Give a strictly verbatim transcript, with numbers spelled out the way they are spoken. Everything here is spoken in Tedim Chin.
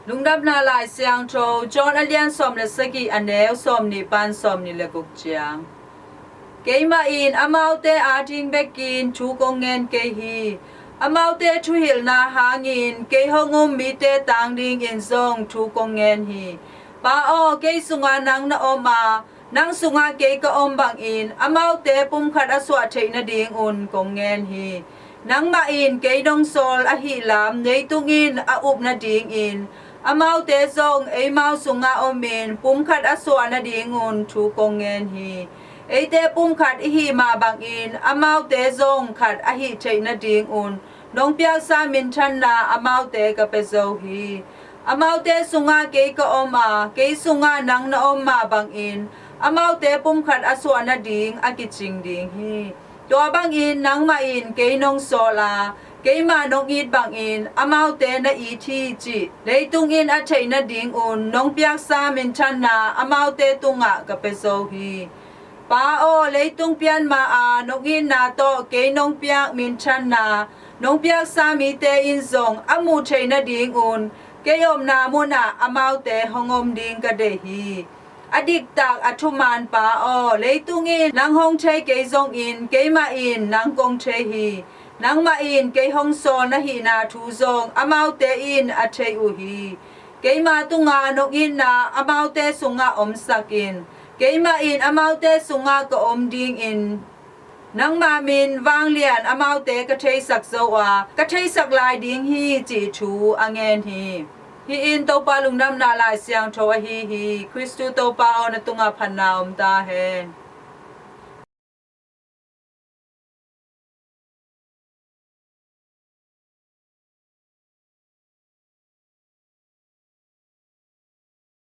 Lungdamna Lai Siangtho John a lian sawm le sagih, a neu sawmnih pan sawmnih le guk ciang. Keimah in amaute ading bekin thu kong ngen kei hi. Amaute thuhilhna hangin kei hong um mite tang dingin zong thu kong ngen hi. Pa aw, kei sungah nang na om a, nang sungah kei ka om bangin amaute pumkhat a suah theih nadingun kong ngen hi. Nangmah in kei nong sawl ahih lam leitung in a up nadingin amaute zong eimau sungah omin pumkhat a suah nadingun thu kong ngen hi. Eite pumkhat i hih mah bangin amaute zong khat a hih theih nadingun nong piaksa minthanna amaute ka pia zo hi. Amaute sungah kei ka om a, kei sungah nang na om mah bangin amaute pumkhat a suah nading a kicing ding hi. Tua bangin nangmah in kei nong sawl a, keimah nong it bangin amaute na it hi cih leitung in a theih nadingun nong piaksa minthanna amaute tungah ka pia zo hi. Pa aw, leitung pian ma-a nong itna tawh kei nong piak minthanna nong piaksa mite in zong a muh theih nadingun kei omna munah amaute hong om ding ka deih hi. A diktak a thuman Pa aw, leitung in nang hong thei kei zongin keimah in nang kong thei hi. Nangmah in kei hong sawl na hihna thu zong amaute in a thei uh hi. Keima tungah nong itna amaute sungah omsak in, keimah in amaute sungah ka om dingin nangma min vanglian amaute ka theisak zo a, ka theisak lai ding hi, cih thu a ngen hi. Hih in Topa Lungdamna Lai Siangtho ahi hi. Khristu Topa aw, na tungah phatna om ta hen.